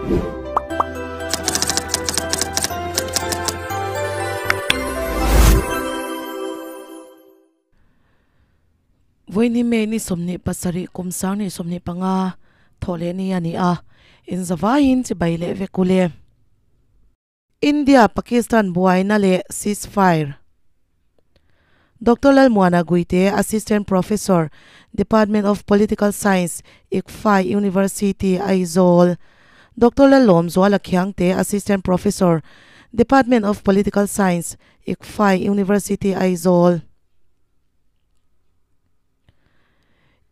Vawiin hi May ni 27 kum 2025 thawh leh ni a ni a, inzavaiin chibai leh vek ule. India Pakistan buaina leh ceasefire. Doctor Lalmuana Guite, Assistant Professor, Department of Political Science, ICFAI University, Aizawl. Doctor Lalawmzuala Khiangte, Assistant Professor, Department of Political Science, ICFAI University, Aizawl.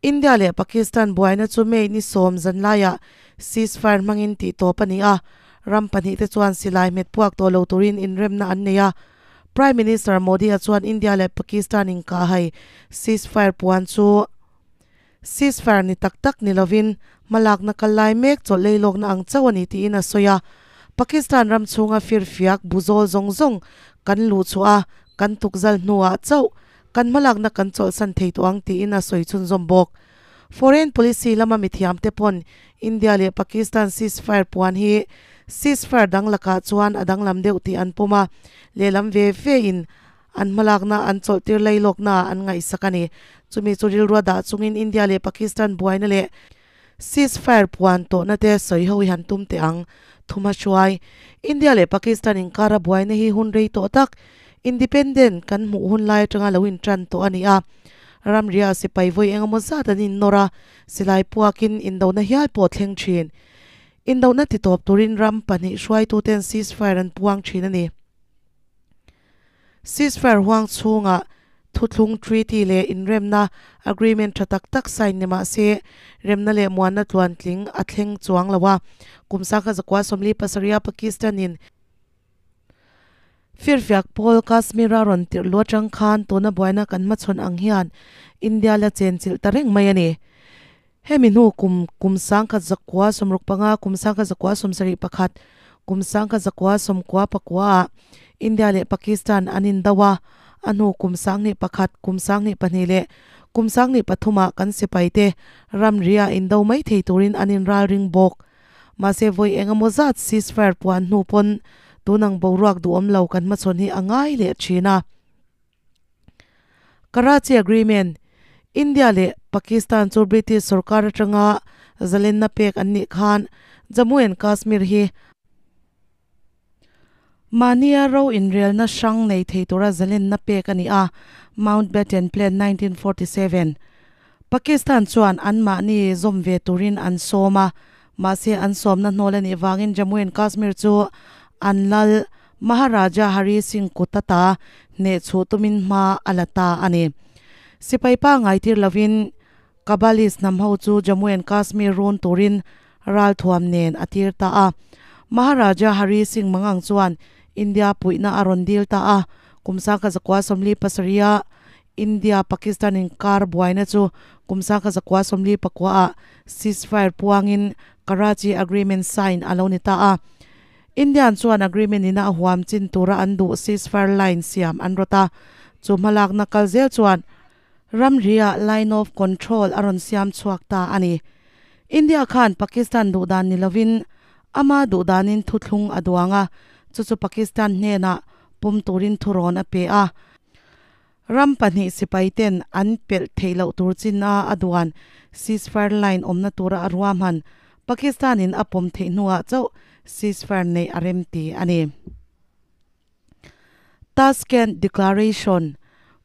India leh Pakistan buaina chu May ni 10 zanlaiah ceasefire hmangin tih tawp a ni a, ram pahnihte chuan silai hmet puak tawh lo turin inremna an nei a. Prime Minister Modi-a chuan India leh Pakistan inkahhai ceasefire puan chu ceasefire ni tak tak ni lovin hmalakna kal lai mek chawlh leilawkna ang chauh a ni tiin a sawi a. Pakistan ram chhunga firfiak bu zawl zawng zawng kan luh chhuah a, kan tukzal hnuah chauh Kan hmalakna kan chawlhsan thei tawh ang tiin a sawi chhunzawm bawk. Foreign policy lama mithiamte pawn India leh Pakistan ceasefire puan hi ceasefire dang lakah chuan a danglam deuh tih an pawm a, lehlam ve ve in an hmalakna an chawlhtir lailawknaah an ngaihsak a ni. Chumi chu rilrua dah chungin India leh Pakistan buaina leh ceasefire puan tawhna te sawi ho hi han tum teh ang. Thuma hruai, India leh Pakistan inkara buaina hi hun rei tawh tak, independent kan hmuh hun lai atanga lo intan tawh a ni a. Ramria sipai vawi engemaw zat an innawr a, silai puakin indona hial pawh thleng thin. Indona titawp turin ram pahnih hruaituten ceasefire an puang thin a ni. Ceasefire huang chhungah thuthlung treaty leh inremna agreement tha tak tak sign ni mah se, remna leh muanna tluantling a thleng chuang lo a. Kum 1947 a Pakistan-in firfiak pawl Kashmir-a rawn tirh lu atang khan tuna buaina kan hmachhawn ang hian India la chenchilh ta reng mai a ni. Hemi hnu kum kum 1965, kum 1971, kum 1994 ah India leh Pakistan an indo a, a hnu kum 2001, kum 2002 leh kum 2003 ah kan sipaite ramri ah indo mai thei turin an inralring bawk. Mahse vawi engemaw zat ceasefire puan hnu pawn tunang boruak duhawm lo kan hmachhawn hi a ngai leh thin a. Karachi Agreement, India leh Pakistan chu British sorkar atanga zalenna pek an nih khan Jammu and Kashmir hi mahnia ro inrelna hrang nei thei tura zalenna pek a ni a, Mountbatten Plan 1947. Pakistan chuan anmahni zawm ve turin an sawm a, mahse an sawmna hnawl a nih vangin Jammu and Kashmir chu an lal Maharaja Hari Singh kut ata hneh chhuh tumin hma a la ta a ni. Sipai pa ngaitir lovin Kabalis hnam ho chu Jammu and Kashmir run turin ralthuam nen a tir ta a. Maharaja Hari Singh Mangang chuan India puihna a rawn dil ta a, kum 1947 a India Pakistan inkar buaina chu kum 1949 ah ceasefire puangin Karachi Agreement sign a lo ni ta a. Indian chuan agreement ina a huam chin tura an duh ceasefire line siam an rawt a, chu hmalakna kal zel chuan ramri-ah line of control a rawn siam chhuak ta a ni. India khan Pakistan duhdan ni lovin ama duhdanin thuthlung a duang a, chu chu Pakistan hnenah pawm turin thurawn a pe a. Ram pahnih sipai ten an pelh theih loh tur chin a a duan ceasefire line awmna tura a ruahman Pakistan in a pawm theih hnuah chauh ceasefire neih a rem ti a ni. Tashkent Declaration,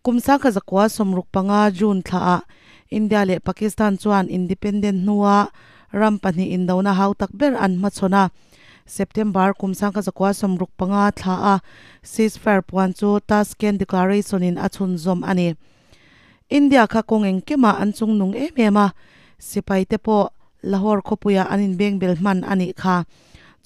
Kum 1965 June thlaah India leh Pakistan chuan independent hnua ram pahnih indona hau tak ber an hmachhawn a. September kum 1965 thla a ceasefire puan chu Tashkent Declaration in a chhunzawm a ni. India kha kawng engkimah an chungnung em em a, sipai te pawh Lahore khawpuiah an inbengbel hman a nih kha.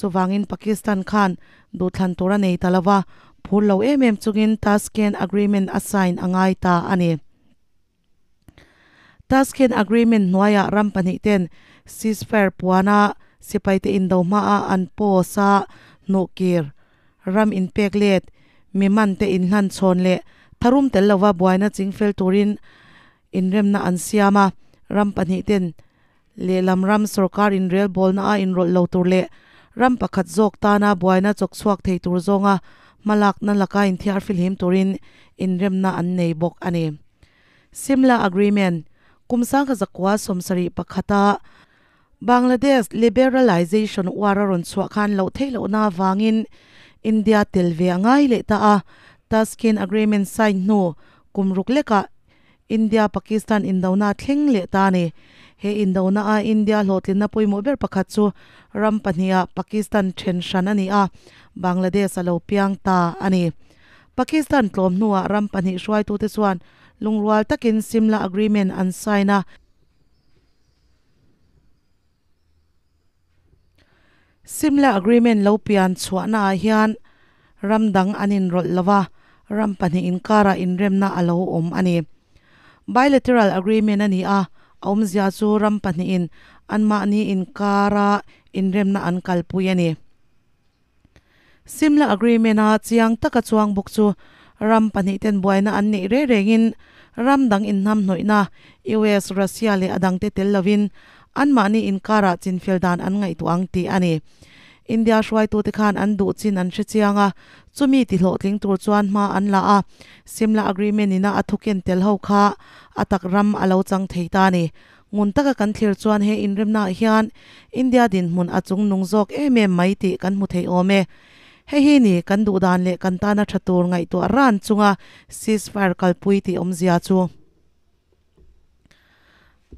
Chuvangin Pakistan khan duhthlan tur a nei ta lo va, phur lo em em chungin Tashkent Agreement a sign a ngai ta a ni. Tashkent Agreement hnuaiah ram pahnih ten ceasefire puana sipaite indo hmaa an post a hnuhkir, ram inpek let, mi mante inhlan chhawn leh tharum tel lova buaina chingfel turin inremna an siam a, ram pahnih ten lehlam ram sorkar inrelbawlna a inrawlh lo tur leh Ram pakhat zawk tana buaina chawk chhuak thei tur zawnga hmalakna laka inthiar filhim turin inremna an nei bawk a ni. Simla Agreement, Kum 1971-a Bangladesh Liberalization War a rawn chhuah khan loh theih lohna avangin India tel ve a ngai leh ta a, Tashkent Agreement sign hnu kum ruk lekah India-Pakistan indona a thleng leh ta a ni. He indona a India hlawhtlinna pawimawh ber pakhat chu ram pahniha Pakistan then hran a ni a, Bangladesh a lo piang ta a ni. Pakistan tlawm hnuah ram pahnih hruaitute chuan lungrual takin Simla Agreement an sign a. Simla Agreement lo pian chhuahnaah hian ram dang an inrawlh lo va, ram pahnih inkarah inremna a lo awm a ni. Bilateral Agreement a ni a, a awmzia chu ram pahnihin anmahni inkara inremna an kalpui a ni. Simla Agreement-a chiang taka chuang bawk chu ram pahnihten buaina an neih reng rengin ram dang inhnamhnawihna, US, Russia leh a dangte tel lovin anmahni inkarah chinfel dan an ngaihtuah ang tih a ni. India hruaitute khan an duh chin an hre chiang a, chumi tihlawhtling tur chuan hma an la a, Simla Agreement-ina a thuken tel ho kha a tak ram a lo chang thei ta a ni. Ngun taka kan thlir chuan he inremnaah hian India dinhmun a chung nung zawk em em mai tih kan hmu thei awm e. Hei hi ni kan duh dan leh kan tana tha tur ngaihtuah ran chunga ceasefire kalpui tih awmzia chu.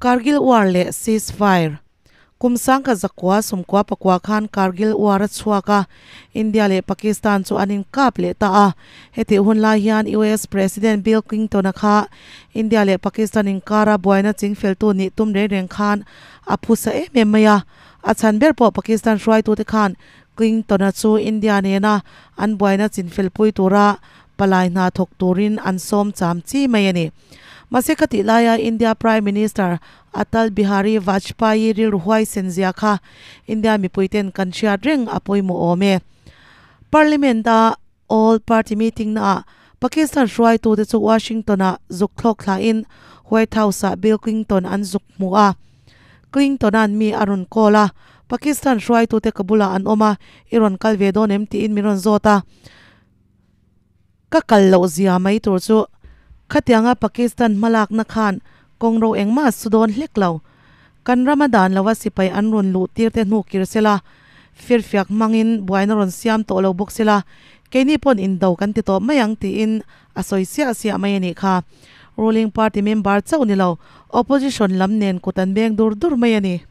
Kargil War leh Ceasefire Kum 1999 khan Kargil War a chhuak a, India leh Pakistan chu an inkap leh ta a. Hetih hun lai hian US President Bill Clinton-a kha India leh Pakistan inkara buaina chingfeltu nih tum reng reng khan a phusa em em mai a. A chhan ber pawh Pakistan hruaitute khan Clinton-a chu India nena an buaina chinfelpui tura palai hna thawk turin an sawm cham chi mai a ni. Mahse khatih laia India Prime Minister Atal Bihari Vajpayee rilru huaisen zia kha India mipuiten kan hriat reng a pawimawh awm e. Parliament-a All Party Meeting naah Pakistan hruaitute chu Washington-ah zuk thlawk thlain White House-ah Bill Clinton an zuk hmu a. Clinton-a'n mi a rawn call a, Pakistan hruaitute ka bulah an awm a, i rawn kal ve dawn em tiin min rawn zawt a. Ka kal loh zia mai tur chu khatianga Pakistan hmalakna khan kawng ro engmah a su dawn hlek lo. Kan rama dan lova sipai an rawn luh tir te hnu kir sela, firfiak hmangin buaina rawn siam tawh lo bawk sela, keini pawn indo kan ti tawh mai ang tiin a sawi siah siah mai a nih kha. Ruling party member chauh ni lo, opposition lam nen kut an beng dur dur mai a ni.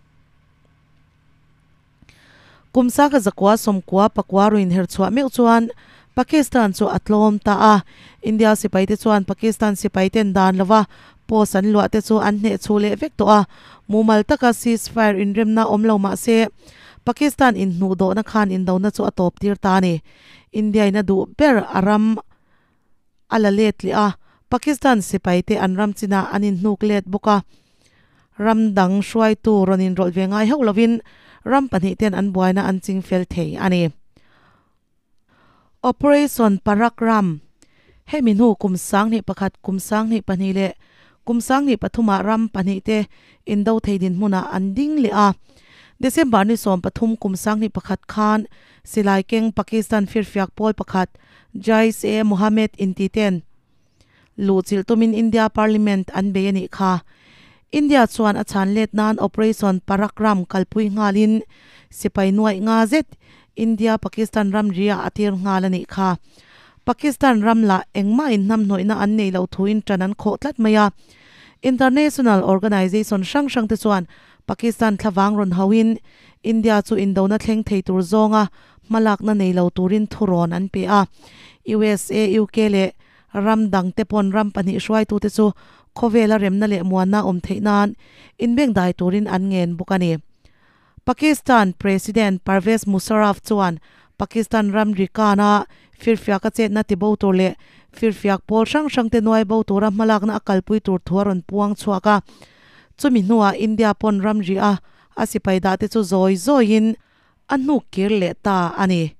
Kum 1999 ruin herchhuah meuh chuan Pakistan chu a tlawm ta a. India sipaite chuan Pakistan sipaiten dan lova post an luah te chu an hneh chhuh leh vek tawh a. Mumal taka ceasefire inremna awm lo mah se Pakistan inhnuhdawhna khan indona chu a tawp tir ta a ni. India in a duh ber a ram a la let leh a, Pakistan sipaite an ram chinah an inhnuk let bawk a. Ram dang hruaitu rawn inrawlh ve ngai hauh lovin ram pahnih ten an buaina an ching fel thei a ni. Operation Parakram, Hemi hnu kum 2001, kum 2002 leh kum 2003 ah ram pahnih te indo thei dinhmunah an ding leh a. December ni 13 kum 2001 khan silai keng Pakistan firfiak pawl pakhat Jaish-e-Mohammed inti ten Luhchilh tumin India Parliament an bei a nih kha. India chuan a chhan let nan Operation Parakram kalpui nghalin sipai nuaih nga zet India-Pakistan ramri-ah a tir nghal a nih kha. Pakistan ram lah engmah inhnamhnawihna an neih loh thuin ṭan an khawh tlat mai a. International organization hrang hrang te chuan Pakistan thlavang rawn hauhin India chu indona thleng thei tur zawnga hmalakna nei lo turin thurawn an pe a. USA, UK leh ram dangte pawn ram pahnih hruaitute chu khawvela remna leh muanna awm theih nan inbengdai turin an ngen bawk a ni. Pakistan President Pervez Musharraf chuan Pakistan ramri kana firfiaka chetna tibo tur leh firfiak pawl hrang hrangte nuai bo tura hmalakna a kalpui tur thu a rawn puang chhuak a. Chumi hnuah India pawn ramri a a sipai dah te chu zawi zawiin a hnuk kir leh ta a ni.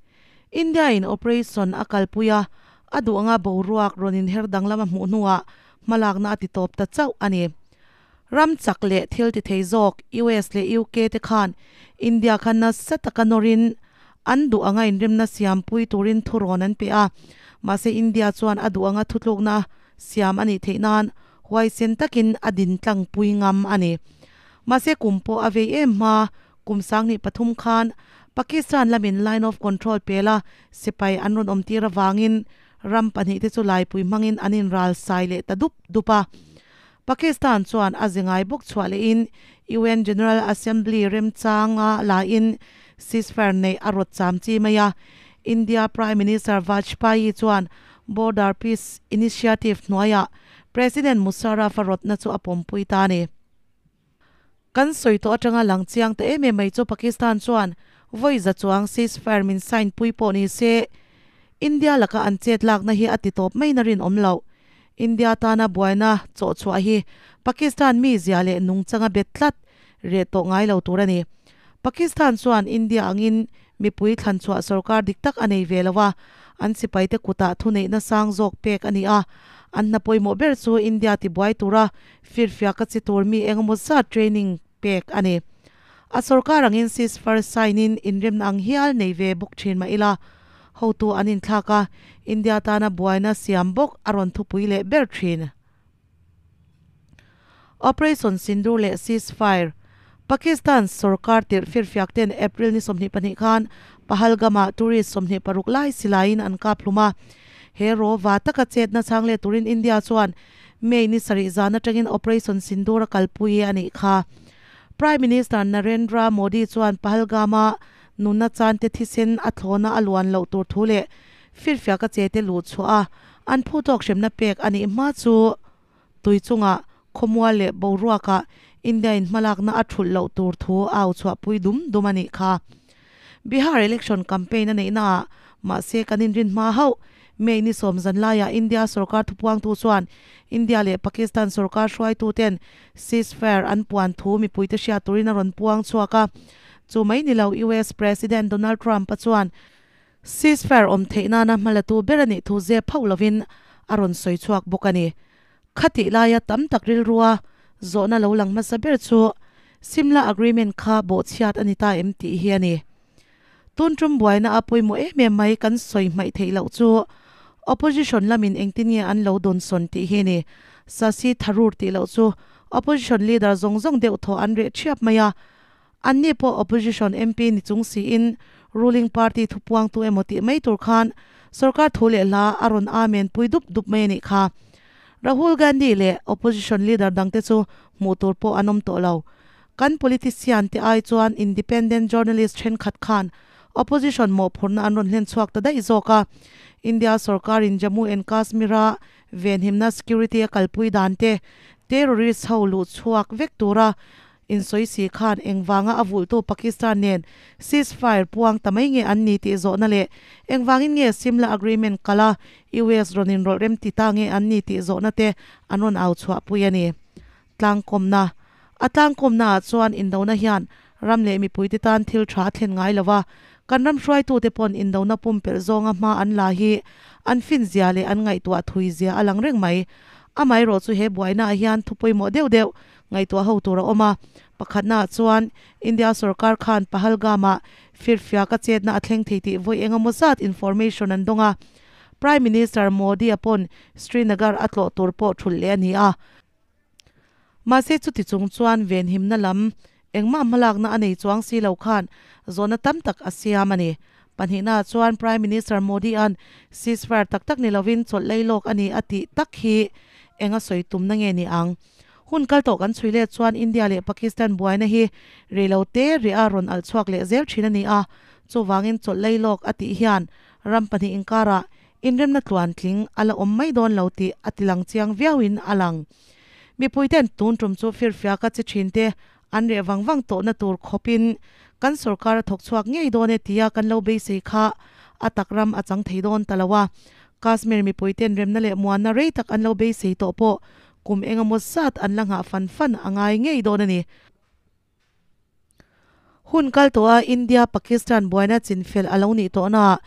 India in operation a kalpui a, a duh anga boruak rawn inher danglam a hmuh hnuah hmalakna a ti tawp ta chauh a ni. Ram chak leh thil ti thei zawk US leh UK te khan India kha nasa taka nawrin An duh anga inremna siampui turin thurawn an pe a, mahse India chuan a duh anga thutlukna siam a nih theih nan huaisen takin a din tlangpui ngam a ni. Mahse kum pawh a vei em hma, kum 2003 khan Pakistan lamin Line of Control pela sipai an rawn awmtir avangin ram pahnihte chu laipui hmangin an inral sai leh ta dup dup a. Pakistan chuan a zingai bawk chhuah lehin UN General Assembly remchanga lain ceasefire neih a rawt cham chi mai a. India Prime Minister Vajpayee chuan Border Peace Initiative hnuaiah President Musharraf a rawtna chu a pawmpui ta a ni. Kan sawi tawh atanga lang chiang ta em em mai chu Pakistan chuan vawi za chuang ceasefire min sign pui pawh ni se India laka an chet lakna hi a ti tawp mai na rinawm loh. India tana buaina chawh chhuah hi Pakistan mizia leh nungchanga bet tlat reh tawh ngai lo tur a ni. Pakistan chuan India angin mipui thlan chhuah sorkar dik tak a nei ve lo a, an sipaite kutah thuneihna sang zawk pek a ni a, an hna pawimawh ber chu India tibuai tura Firfiak a chi tur mi engemaw zat training pek a ni. A sorkar angin ceasefire sign in inremna ang hial nei ve bawk thin mah ila, hotu an inthlak a, India tana buaina siam bawk a rawn thupui leh ber thin. Operation Sindoor leh ceasefire, Pakistan sorkar tirh firfiak ten April ni 22 khan Pahalgam-ah tourist 26 lai silaiin an kap hlum a. He rawva taka chetna chang leh turin India chuan May ni sarih zan atangin Operation Sindoor a kalpui a nih kha. Prime Minister Narendra Modi chuan Pahalgam-a nunna chante thisen a thlawna a luan loh tur thu leh firfiak a che te luh chhuah a, an phu tawk hremna pek a nih hma chu tui chungah khawmual leh boruakah India-in hmalakna a thulh loh tur thu a au chhuahpui dum dum a nih kha. Bihar election campaign a neihnaah mahse kan inrin hma hauh. May ni sawm zan laiah India sorkar thupuangtu chuan India leh Pakistan sorkar hruaituten ceasefire an puan thu mipuite hriat turin a rawn puang chhuak a. Chu mai ni lo US President Donald Trump-a chuan ceasefire awm theih nana hmalatu ber a nih thu zep hauh lovin a rawn sawi chhuak bawk a ni. Khatih laia tam tak rilrua zawhna lo lang hmasa ber chu Simla Agreement kha bawhchhiat a ni ta em tih hi a ni. Tun tum buaina a pawimawh em em mai kan sawi hmaih theih loh chu Opposition lamin engtin nge an lo dawnsawn tih hi a ni. Shashi Tharoor tih loh chu Opposition leader zawng zawng deuh thaw an reh thiap mai a. Anni pawh Opposition MP ni chung siin ruling party thupuangtu emaw tih mai tur khan sorkar thu leh hla a rawn amen pui dup dup mai a nih kha. Rahul Gandhi leh Opposition leader dangte chu hmuh tur pawh an awm tawh lo. Kan politician te ai chuan independent journalist thenkhat khan Opposition mawhphurhna an rawn hlen chhuak ta daih zawk a. India sorkarin Jammu and Kashmir-a venhimna security a kalpui dan te, terrorist ho luh chhuak vek tura insawi si khan engvanga a vulhtu Pakistan nen ceasefire puang ta mai nge an ni tih zawhna leh engvangin nge Simla Agreement kala US rawn inrawlh rem ti ta nge an ni tih zawhna te an rawn au chhuahpui a ni. Tlangkawmna, A tlangkawmnaah chuan indona hian ram leh mipuite tan thil tha a thlen ngai lo a, kan ram hruaitute pawn indona pumpelh zawnga hma an la hi an finzia leh an ngaihtuah thuizia a lang reng mai. Amaherawh chu he buainaah hian thu pawimawh deuh deuh ngaihtuah ho tur a awm a, pakhatnaah chuan India sorkar khan Pahalgam-ah firfiaka chetna a thleng thei tih vawi engemaw zat information an dawng a, Prime Minister Modi-a pawn Srinagar a tlawh tur pawh thulh leh a ni a. Mahse chuti chung chuan venhimna lam engmah hmalakna a nei chuang si lo khan zawhna tam tak a siam a ni. Pahnihnaah chuan Prime Minister Modi-a'n ceasefire tak tak ni lovin chawlh lei lawk a ni a tih tak hi eng a sawi tumna nge ni ang? Hun kal tawh kan chhui let chuan India leh Pakistan buaina hi rei lo te rih a rawn alh chhuak leh zel thin a ni a, chuvangin chawlh lei lawk a tih hian ram pahnih inkarah Inremna tluantling a la awm mai dawn lo tih a tilang chiang viauin a lang. Mipuiten tun tum chu firfiaka chi thinte an reh vang vang tawhna tur khawpin kan sorkar a thawk chhuak ngei dawn e tia kan lo beisei kha a tak ram a chang thei dawn ta lo a. Kashmir mipuiten remna leh muanna rei tak an lo beisei tawh pawh kum engemaw zat an la nghah fan fan a ngai ngei dawn a ni. Hun kal tawha India-Pakistan buaina chinfel a lo nih tawhnaah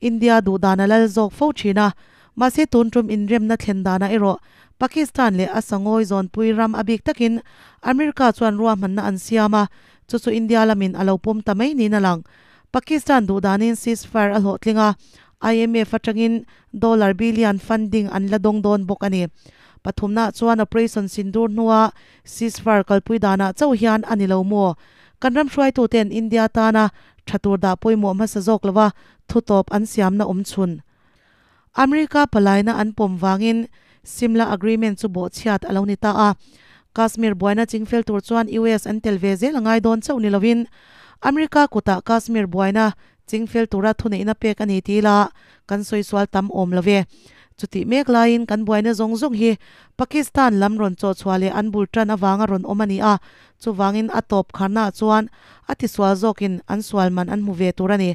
India duhdan a lal zawk fo thin a, mahse tun tum inremna thlen danah erawh Pakistan leh a sangawi zawnpui ram a bik takin America chuan ruahmanna an siam a, chu chu India lamin a lo pawm ta mai niin a lang. Pakistan duhdanin ceasefire a hlawhtling a, IMF atangin dollar billion funding an la dawng dawn bawk a ni. Pathumna chuan Operation Sindoor hnua ceasefire kalpui danah chauh hian a ni lo maw? Kan ram hruaituten India tana tha tur dah pawimawh hmasa zawk lova thutawp an siamna awm chhun. America palaina an pawm vangin Simla Agreement chu bawhchhiat a lo ni ta a. Kashmir buaina chingfel tur chuan US an tel ve zel a ngai dawn chauh ni lovin America kutah Kashmir buaina chingfel tura thuneihna pek a ni tih ila kan sawi sual tam awm lo ve. Chutih mek laiin kan buaina zawng zawng hi Pakistan lam rawn chawhchhuah leh an bul tan avanga rawn awm a ni a, chuvangin a tawp kharnaah chuan a tisual zawkin an sual man an hmu ve tur a ni.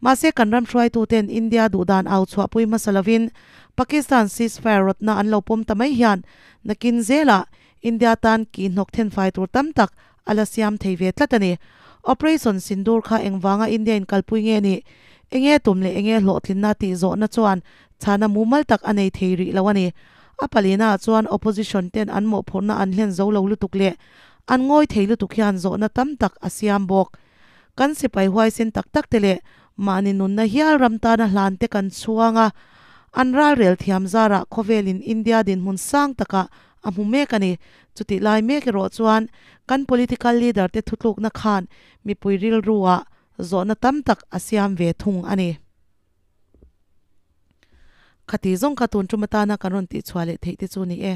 Mahse kan ram hruaituten India duhdan au chhuahpui hmasa lovin Pakistan ceasefire rawtna an lo pawm ta mai hian nakin zelah India tan kihhnawk thenfai tur tam tak a la siam thei ve tlat a ni. Operation Sindoor kha engvanga India in kalpui nge nih? Enge tum leh enge hlawhtlinna tih zawhna chuan chhana mumal tak a nei thei rih lo a ni. A palina chuan opposition ten an mawhphurhna an hlen zo lo lutuk leh an ngawi thei lutuk hian zawhna tam tak a siam bawk. Kan sipai huaisen tak tak te leh mahni nunna hial ram tana hlan te kan chhuang a, an ralrel thiam zarah khawvelin India dinhmun sang takah a hmu mek a ni. Chutih lai mek erawh chuan kan political leader te thutlukna khan mipui rilru-ah zawhna tam tak a siam ve thung a ni. Khati zawng kha tun tum atana kan rawn tihchhuah leh theih te chu ni e.